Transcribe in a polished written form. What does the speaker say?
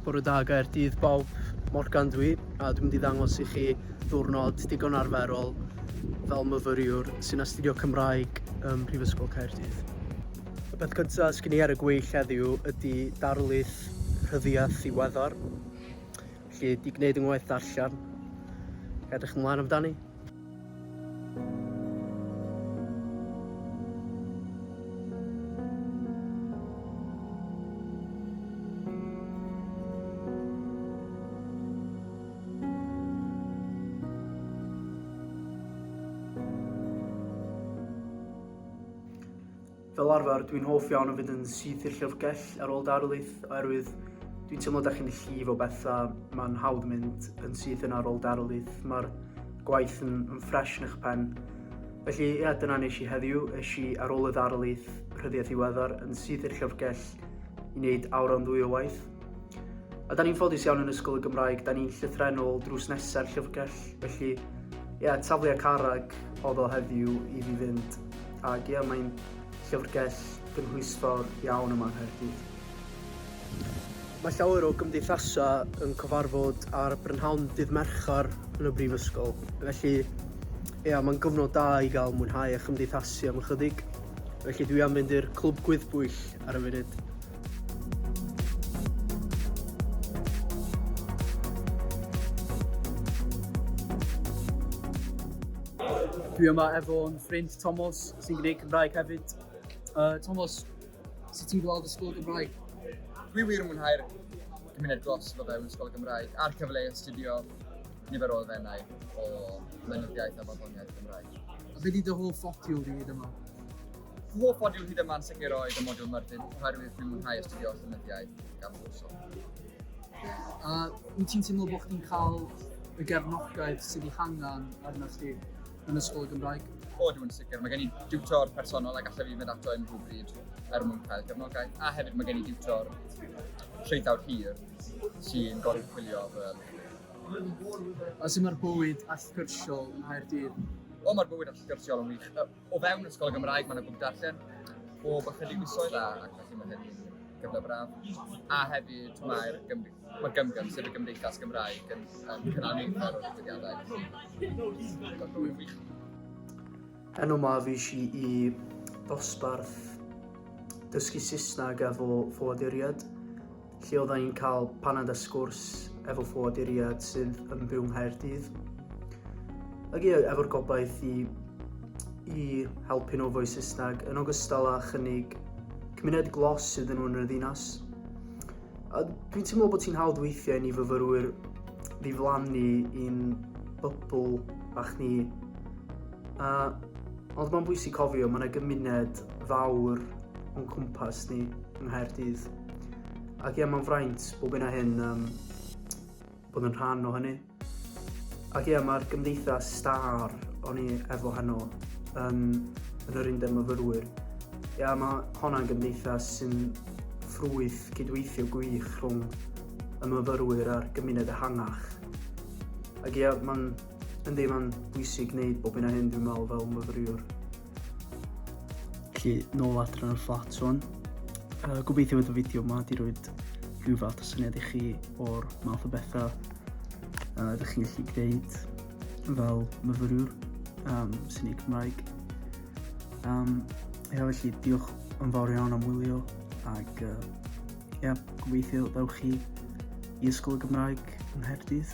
Bore da Gaerdydd bawb, Morgan dwi, a dwi'n mynd i ddangos i chi ddiwrnod digon arferol fel myfyriwr sy'n astudio Cymraeg ym Mhrifysgol Caerdydd. Y peth cyntaf sgyn i ar y gweill heddiw ydy darlith rhyddiaeth ddiweddar, felly di gwneud yng ngwaith darllen, edrych ymlaen amdani. Fel arfer, dwi'n hoff iawn o fynd yn syth i'r llyfrgell ar ôl darlith, oherwydd dwi'n teimlo da chi'n llif o bethau, mae'n hawdd mynd yn syth yn ar ôl darlith, mae'r gwaith yn, yn ffres yn eich pen. Felly, ia, dyna nes i heddiw, es i ar ôl y ddarlith rhyddiaeth ddiweddar yn syth i'r llyfrgell i wneud awr ond ddwy o waith. A da ni'n ffodus iawn yn Ysgol y Gymraeg, da ni'n llythrennol drws nesa'r llyfrgell, felly ia, taflu a carreg oedd o heddiw i fi fynd. Ac ia, mae'n llyfrgell gynhwysfawr iawn yma yng Nghaerdydd. Mae llawer o gymdeithasau yn cyfarfod ar brynhawn dydd Mercher yn y brifysgol, felly ia, mae'n gyfnod da i gael mwynhau a chymdeithasu am ychydig. Felly dwi am fynd i'r Clwb Gwyddbwyll ar y funud. Dwi yma efo'n ffrind Tomos sy'n gwneud Cymraeg hefyd. Uh, Tomos, Sut ti'n gweld Ysgol y Gymraeg? Dwi wir yn mwynhau'r gymuned glos o fewn Ysgol y Gymraeg a'r cyfle i astudio nifer o elfennau o lenyddiaeth a barddoniaeth Gymraeg. A be di dy hoff fodiwl di hyd yma? Fy hoff fodiwl hyd yma yn sicr oedd y modiwl Myrddin, oherwydd dwi'n mwynhau astudio llenyddiaeth ganoloesol. A wyt ti'n teimlo bod chdi'n cael y gefnogaeth sydd ei hangen arna chdi yn Ysgol y Gymraeg? O, dwi'n sicr. Mae gen i diwtor personol a gallaf i fynd ato unrhyw bryd er mwyn cael gefnogaeth. A hefyd mae gen i diwtor traethawd hir sy'n goruchwylio fy A sut mae'r bywyd allgyrsiol yng Nghaerdydd? O, mae'r bywyd allgyrsiol yn wych. O fewn Ysgol y Gymraeg mae yna grŵp darllen bob ychydig misoedd a, ac felly mae hynny'n gyfle braf. A hefyd mae'r Mae'r GymGym, sef y Gymdeithas Gymraeg, yn, yn cynnal nifer o ddigwyddiadau. Heno ma fi si i dosbarth dysgu Saesneg efo ffoaduriaid, lle oedden ni'n cael panad a sgwrs efo ffoaduriaid sydd yn byw yng Nghaerdydd. Ac ie, efo'r gobaith i, i helpu nhw efo'u Saesneg, yn ogystal â chynnig cymuned glos iddyn nhw yn y ddinas. A dwi'n teimlo bod ti'n hawdd weithiau i ni fyfyrwyr ddiflannu i'n bybl bach ni. A, ond mae'n bwysig cofio, mae yna gymuned fawr o'n cwmpas ni yng Nghaerdydd. Ac ie, mae'n fraint bob un a hyn um, bod yn rhan o hynny. Ac ie, mae'r gymdeithas star o'n i efo heno yn, yn yr Undeb Myfyrwyr. Ie, mae honna'n gymdeithas sy'n ffrwyth cydweithio gwych rhwng y myfyrwyr a'r gymuned ehangach. Ac ie, mae'n, yndi, mae'n bwysig gwneud bob un a hyn, dwi'n meddwl, fel myfyriwr. Felly, nôl adre yn y fflat rwan. Uh, gobeithio fydd y fideo yma di roed rhyw fath o syniad i chi o'r math o bethau uh, ydych chi'n gallu gwneud fel myfyriwr um, sy'n ei Cymraeg. Um, ia, felly, diolch yn fawr iawn am wylio ac uh, ia, gobeithio ddewch chi i Ysgol y Gymraeg yng Nghaerdydd.